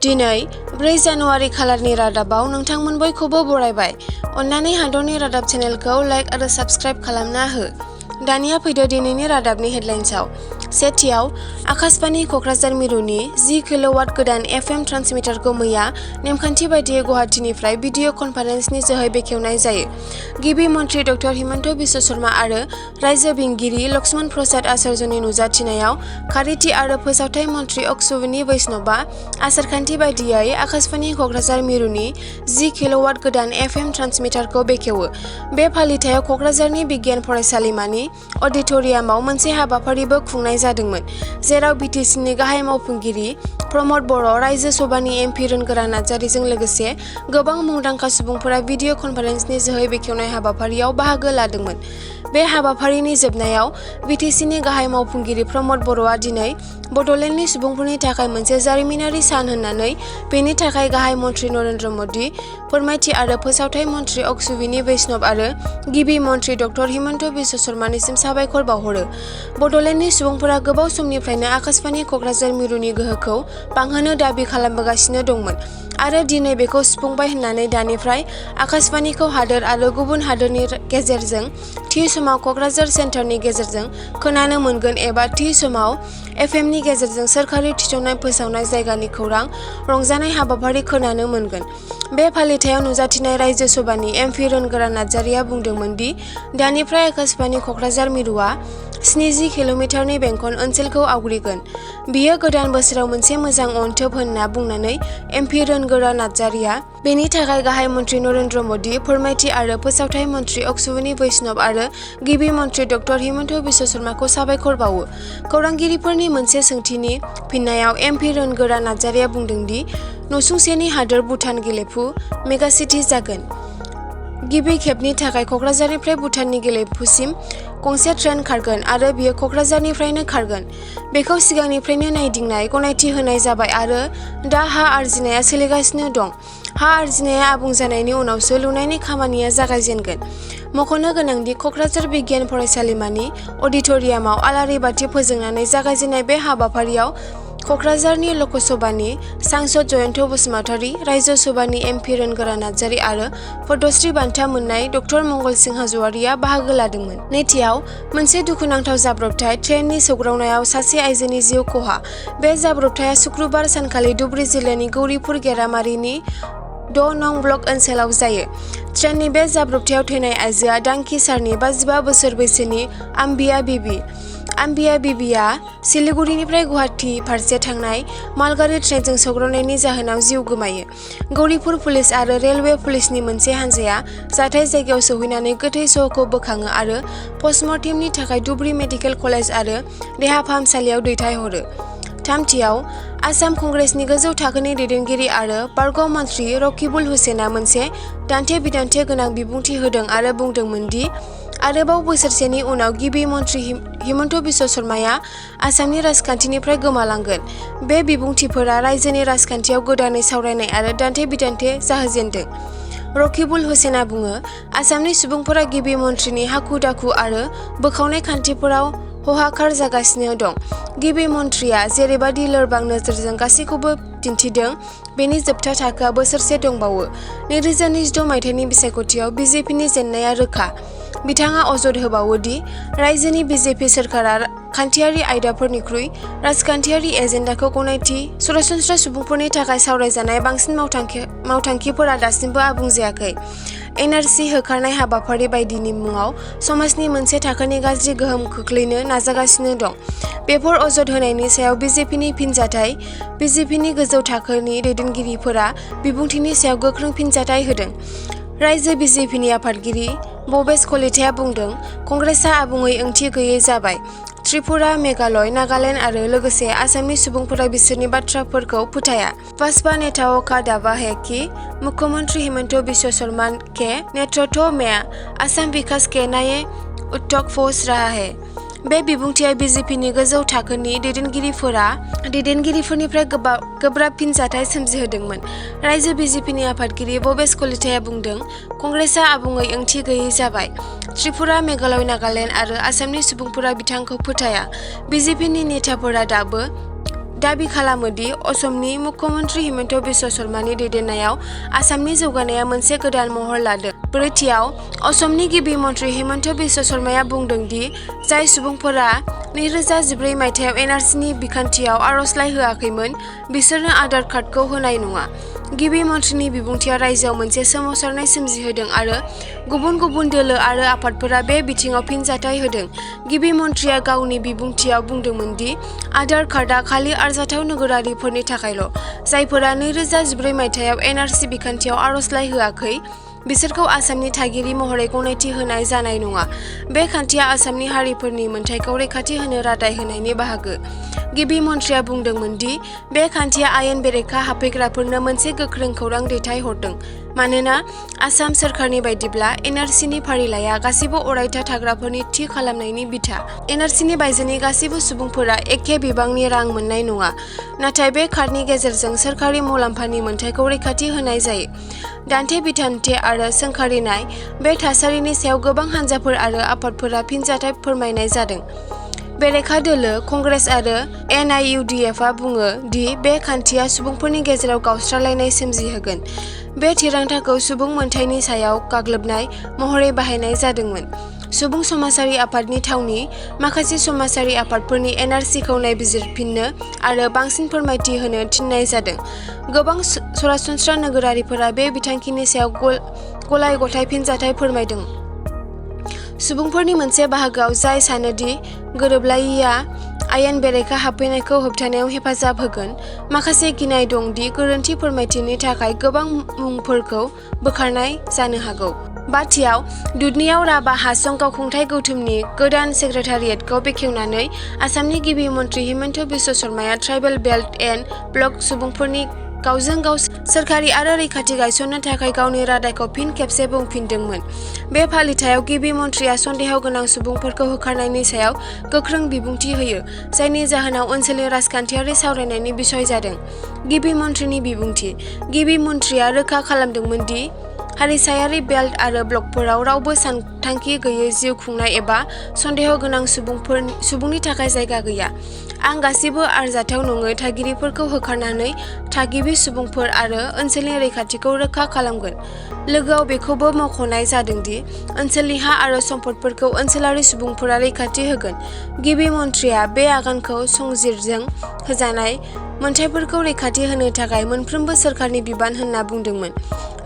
दिनै 4 जानुवारि खालारनि रादाबाव नोंथांमोन बयखौबो बरायबाय। अन्नानै हादरनि रादाब चेनेलखौ लाइक आरो साबस्क्राइब खालामना हो। दानिया फैदो दिनैनि रादाबनि हेडलाइन्सआव। सेथियाव आकाशबाणी क'क्राझार मिरुनि 10 किल'वाट गोदान FM ट्रान्समिटारखौ मैया नेमखान्थि बायदियै गुवाहाटीनिफ्राय भिडिअ कनफारेन्सनि जोहै बेखेवनाय जायो। गिबि मन्थ्रि डक्टर हिमन्त बिश्व शर्मा आरो रायजो बेंगिरि लक्ष्मण प्रसाद आचार्यनि नुजाथिनायाव खारिथि आरो फोसावथाइ मन्थ्रि अश्विनी वैष्णवआ आसारखान्थि बायदियै आकाशबाणी क'क्राझार मिरुनि 10 किल'वाट गोदान FM ट्रान्समिटारखौ बेखेवो। बे फालिथायाव क'क्राझारनि बिगियान फरायसालिमानि अडिट'रियामाव मोनसे हाबाफारिबो खुंनाय जादोंमोन, जेराव बिटिसिनि गाहाय मावफुंगिरि प्रमद बर', रायजो सभानि एमपि रोनगोरा नार्जारिजों लोगोसे गोबां मुंदांखा सुबुंफोरा भिडिअ कनफारेन्सनि जोहै बेखेवनाय हाबाफारियाव बाहागो लादोंमोन। बे हाबाफारिनि जोबनायाव बिटिसिनि गाहाय मावफुंगिरि प्रमद बर'आ दिनै बड'लेण्डनि सुबुंफोरनि थाखाय मोनसे जारिमिनारि सान होननानै बेनि थाखाय गाहाय मन्थ्रि नरेन्द्र मोदी, फोरमायथि आरो फोसावथाइ मन्थ्रि अश्विनी वैष्णव आरो गिबि मन्थ्रि डक्टर हिमन्त बिश्व शर्मानिसिम साबायखर बावहरो। बड'लेण्डनि सुबुंफोरा गोबाव समनिफ्रायनो आकाशबाणी क'क्राझार मिरुनि गोहोखौ बांहोनो दाबि खालामबोगासिनो दंमोन आरो दिनै बेखौ सुफुंबाय होननानै दानिफ्राय आकाशबाणीखौ हादोर आरो गुबुन हादोरनि गेजेरजों थि समाव क'क्राझार सेन्टारनि गेजेरजों खोनानो मोनगोन एबा थि समाव एफएमनि गेजेरजों सोरखारि थिसननाय फोसावनाय जायगानि खौरां रंजानाय हाबाफारि खोनानो मोनगोन। बे फालिथायाव नुजाथिनाय रायजो सभानि एमपि रोनगोरा नार्जारिया बुंदोंमोन दि दानिफ्राय आकाशबाणी क'क्राझार मिरुआ 70 किल'मिटारनि बेंखन ओनसोलखौ आवग्रिगोन। बियो गोदान बोसोराव मोनसे मोजां अनथोब होनना बुंनानै एमपि रोनगोरा नार्जारिया बेनि थाखाय गाहाय मन्थ्रि नरेन्द्र मोदी, फोरमायथि आरो फोसावथाइ मन्थ्रि अश्विनी वैष्णव आरो गिबि मन्थ्रि डक्टर हिमन्त बिश्व शर्माखौ साबायखर बावो। खौरांगिरिफोरनि मोनसे सोंथिनि फिननायाव एमपि रोनगोरा नार्जारिया बुंदों दि नसुंसेनि हादोर भुटान गेलेफु मेगासिटि जागोन। गिबि खेबनि थाखाय क'क्राझारनिफ्राय भुटाननि गेलेफुसिम गंसे ट्रेन खारगोन आरो बियो क'क्राझारनिफ्रायनो खारगोन। बेखौ सिगांनिफ्रायनो नायदिंनाय गनायथि होनाय जाबाय आरो दा हा आरजिनाया सोलिगासिनो दं। हा आरजिनाया आबुं जानायनि उनावसो लुनायनि खामानिया जागायजेनगोन। मख'नो गोनांदि क'क्राझार बिगियान फरायसालिमानि अडिट'रियामाव आलारि बाथि फोजोंनानै जागायजेननाय बे हाबाफारियाव क'क्राझारनि लकसभानि सांसद जयन्त बसुमतारी, रायजो सभानि एमपि रोनगोरा नार्जारि आरो पद्मश्री बान्था मोननाय डक्टर मंगलसिं हाज'वारिया बाहागो लादोंमोन। नैथियाव मोनसे दुखुनांथाव जाब्रबथाय, ट्रेननि सौग्रावनायाव सासे आइजोनि जिउ खहा। बे जाब्रबथाया शुक्रबार सानखालि धुबुरी जिल्लानि गौरीपुर गेरामारिनि 6 नं ब्लक ओनसोलाव जायो। ट्रेननि बे जाब्रबथायाव थैनाय आइजोआ दांकिसारनि 55 बोसोर बैसोनि आम्बिया बिबि। आम्बिया बिबिया सिलिगुरिनिफ्राय गुवाहाटी फारसे थांनाय मालगारि ट्रेनजों सौग्रावनायनि जाहोनाव जिउ गोमायो। गौरीपुर पुलिस आरो रेलवे पुलिसनि मोनसे हानजाया जाथाय जायगायाव सौहैनानै गोथै सह'खौ बोखाङो आरो पस्टमर्टेमनि थाखाय धुबुरी मेडिकेल कलेज आरो देहा फाहामसालियाव दैथायहरो। थामथियाव आसाम कंग्रेसनि गोजौ थाखोनि दैदेनगिरि आरो बारग' मन्थ्रि रकिबुल हुसेना मोनसे दान्थे-बिदान्थे गोनां बिबुंथि होदों आरो बुंदोंमोन दि आरोबाव बोसोरसेनि उनाव गिबि मन्थ्रि हिमन्त बिश्व शर्माया आसामनि राजखान्थिनिफ्राय गोमालांगोन। बे बिबुंथिफोरा रायजोनि राजखान्थियाव गोदानै सावरायनाय आरो दान्थे-बिदान्थे जाहोजेनदों। रकिबुल हुसेना बुङो, आसामनि सुबुंफोरा गिबि मन्थ्रिनि हाखु-दाखु आरो बोखावनाय खान्थिफोराव हाहाकार जागासिनो दं। गिबि मन्थ्रिया जेरैबादि लोरबां नोजोरजों गासैखौबो दिन्थिदों, बेनि जोबथा थाखोआ बोसोरसे दंबावो। 2026 मायथाइनि बिसायख'थियाव बिजेपिनि जेननाया रोखा। बिथाङा अजद होबावो दि रायजोनि बिजेपि सोरखारा खान्थियारि आयदाफोरनिख्रुइ राजखान्थियारि एजेन्डाखौ गनायथि। सरासनस्रा सुबुंफोरनि थाखाय सावरायजानाय बांसिन मावथांखिफोरा दासिमबो आबुं जायाखै। एनआरसि होखारनाय हाबाफारि बायदिनि मुङाव समाजनि मोनसे थाखोनि गाज्रि गोहोम खोख्लैनो नाजागासिनो दं। बेफोर अजद होनायनि सायाव बिजेपिनि फिनजाथाय। बिजेपिनि गोजौ थाखोनि दैदेनगिरिफोरा बिबुंथिनि सायाव गोख्रों फिनजाथाय होदों। रायजो बिजेपिनि आफादगिरि भबेश कलिताया बुंदों, कंग्रेसआ आबुङै ओंथि गैयै जाबाय। त्रिपुरा, मेघालय, नागालेन्ड आरो लोगोसे आसामनि सुबुंफोरा बिसोरनि बाथ्राफोरखौ फोथाया। भाजपा नेताओं का दावा है कि मुख्यमंत्री हिमंत बिश्व शर्मा के नेतृत्व में आसाम विकास के नए उत्थान पहुंच रहा है। बे बिबुंथिया बिजेपिनि गोजौ थाखोनि दैदेनगिरिफोरनिफ्राय गोब्राब फिनजाथाय सोमजिहोदोंमोन। रायजो बिजेपिनि आफादगिरि भबेश कलिताया बुंदों, कंग्रेसआ आबुङै ओंथि गैयै जाबाय। त्रिपुरा, मेघालय, नागालेन्ड आरो आसामनि सुबुंफोरा बिथांखौ फोथाया। बिजेपिनि नेताफोरा दाबो दाबि खालामो दि असमनि मुख्यमन्त्री हिमन्त बिश्व शर्मानि दैदेननायाव आसामनि जौगानाया मोनसे गोदान महर लादों। ब्रैथियाव, असमनि गिबि मन्थ्रि हिमन्त बिश्व शर्माया बुंदों दि जाय सुबुंफोरा 2014 मायथाइयाव एनआरसिनि बिखान्थियाव आर'जलाइ होआखैमोन बिसोरनो आधार कार्डखौ होनाय नङा। गिबि मन्थ्रिनि बिबुंथिया रायजोआव मोनसे सोमावसारनाय सोमजिहोदों आरो गुबुन गुबुन दोलो आरो आफादफोरा बे बिथिङाव फिनजाथाय होदों। गिबि मन्थ्रिया गावनि बिबुंथियाव बुंदोंमोन दि आधार कार्डआ खालि आरजाथाव नोगोरारिफोरनि थाखायल', जायफोरा 2014 मायथाइयाव एनआरसि बिखान्थियाव आर'जलाइ होआखै बिसोरखौ आसामनि थागिरि महरै गनायथि होनाय जानाय नङा। बे खान्थिया आसामनि हारिफोरनि मोनथायखौ रैखाथि होनो रादाय होनायनि बाहागो। गिबि मन्थ्रिया बुंदोंमोन दि बे खान्थिया आयेन बेरेखा हाबफैग्राफोरनो मोनसे गोख्रों खौरां दैथायहरदों, मानोना आसाम सोरखारनि बायदिब्ला एनआरसिनि फारिलाइआ गासिबो अरायथा थाग्राफोरनि थि खालामनायनि बिथा। एनआरसिनि बायजोनि गासिबो सुबुंफोरा एखे बिबांनि रां मोननाय नङा, नाथाय बे कार्डनि गेजेरजों सोरखारि मुलाम्फानि मोनथायखौ रैखाथि होनाय जायो। दान्थे-बिदान्थे आरो सोंखारिनाय बे थासारिनि सायाव गोबां हानजाफोर आरो आफादफोरा फिनजाथाय फोरमायनाय जादों। बेरेखा दोलो, कंग्रेस आरो एनआइइउडिएफआ बुङो दि बे खान्थिया सुबुंफोरनि गेजेराव गावस्रालायनाय सोमजिहोगोन। बे थिरांथाखौ सुबुं मोनथायनि सायाव गाग्लोबनाय महरै बाहायनाय जादोंमोन। सुबुं समाजारि आफादनि थावनि, माखासे समाजारि आफादफोरनि एनआरसिखौ नायबिजिरफिननो आरो बांसिन फोरमायथि होनो थिननाय जादों। गोबां सरासनस्रा नोगोरारिफोरा बे बिथांखिनि सायाव गलाय-गथाय फिनजाथाय फोरमायदों। सुबुंफोरनि मोनसे बाहागोआव जाय सानो दि गोरोबलायैया आयेन बेरेखा हाबफैनायखौ होबथानायाव हेफाजाब होगोन, माखासे गिनाय दं दि गोरोन्थि फोरमायथिनि थाखाय गोबां मुंफोरखौ बोखारनाय जानो हागौ। बाथियाव, दुधनीआव राभा हासं गावखुंथाय गौथुमनि गोदान सेक्रेटारियेटखौ बेखेवनानै आसामनि गिबि मन्थ्रि हिमन्त बिश्व शर्माया ट्राइबेल बेल्ट एन्ड ब्लक सुबुंफोरनि गावजों गाव सोरखारि आरो रैखाथि गायसननो थाखाय गावनि रादायखौ फिन खेबसे बुंफिनदोंमोन। बे फालिथायाव गिबि मन्थ्रिया सन्देह गोनां सुबुंफोरखौ होखारनायनि सायाव गोख्रों बिबुंथि होयो, जायनि जाहोनाव ओनसोलनि राजखान्थियारि सावरायनायनि बिसय जादों। गिबि मन्थ्रिनि बिबुंथि। गिबि मन्थ्रिया रोखा खालामदोंमोन दि हारिसायारि बेल्ट आरो ब्लकफोराव रावबो सानथांखि गैयै जिउ खुंनाय एबा सन्देह गोनां सुबुंनि थाखाय जायगा गैया। आं गासिबो आरजाथाव नङै थागिरिफोरखौ होखारनानै थागिबि सुबुंफोर आरो ओनसोलनि रैखाथिखौ रोखा खालामगोन। लोगोआव बेखौबो मख'नाय जादों दि ओनसोलनि हा आरो सम्पदफोरखौ ओनसोलारि सुबुंफोरा रैखाथि होगोन। गिबि मन्थ्रिया बे आगानखौ संजिरजों होजानाय मोनथायफोरखौ रैखाथि होनो थाखाय मोनफ्रोमबो सोरखारनि बिबान होनना बुंदोंमोन।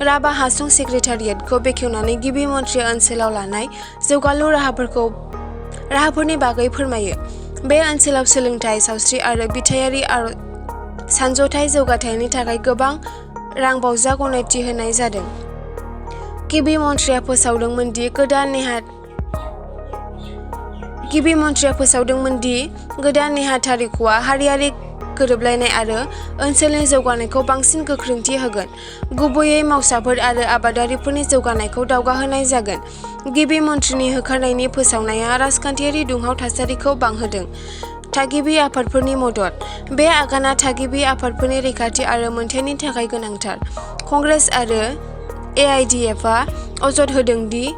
राभा हासं सेक्रेटारियेटखौ बेखेवनानै गिबि मन्थ्रिया ओनसोलाव लानाय जौगालु राहाफोरनि बागै फोरमायो। बे ओनसोलाव सोलोंथाय, सावस्रि आरो बिथायारि सानज'थाय जौगाथायनि थाखाय गोबां रांबावजा गनायथि होनाय जादों। गिबि मन्थ्रिया फोसावदोंमोन दि गोदान नेहाथारिख'आ हारियारि गोरोबलायनाय आरो ओनसोलनि जौगानायखौ बांसिन गोख्रोंथि होगोन। गुबैयै मावसाफोर आरो आबादारिफोरनि जौगानायखौ दावगाहोनाय जागोन। गिबि मन्थ्रिनि होखारनायनि फोसावनाया राजखान्थियारि दुंहाव थासारिखौ बांहोदों। थागिबि आफादफोरनि मदद। बे आगाना थागिबि आफादफोरनि रैखाथि आरो मोनथायनि थाखाय गोनांथार। कंग्रेस आरो एआइडिएफआ अजद होदों दि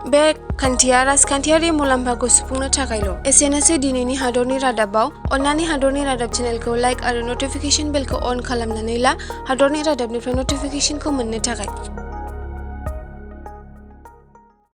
बे खान्थिया राजखान्थियारि मुलाम्फाखौ सुफुंनो थाखायल'। एसेनोसै दिनैनि हादरनि रादाबाव। अन्नानै हादरनि रादाब चेनेलखौ लाइक आरो नटिफिकेशन बेलखौ अन खालामनानै ला हादरनि रादाबनिफ्राय नटिफिकेशनखौ मोननो थाखाय।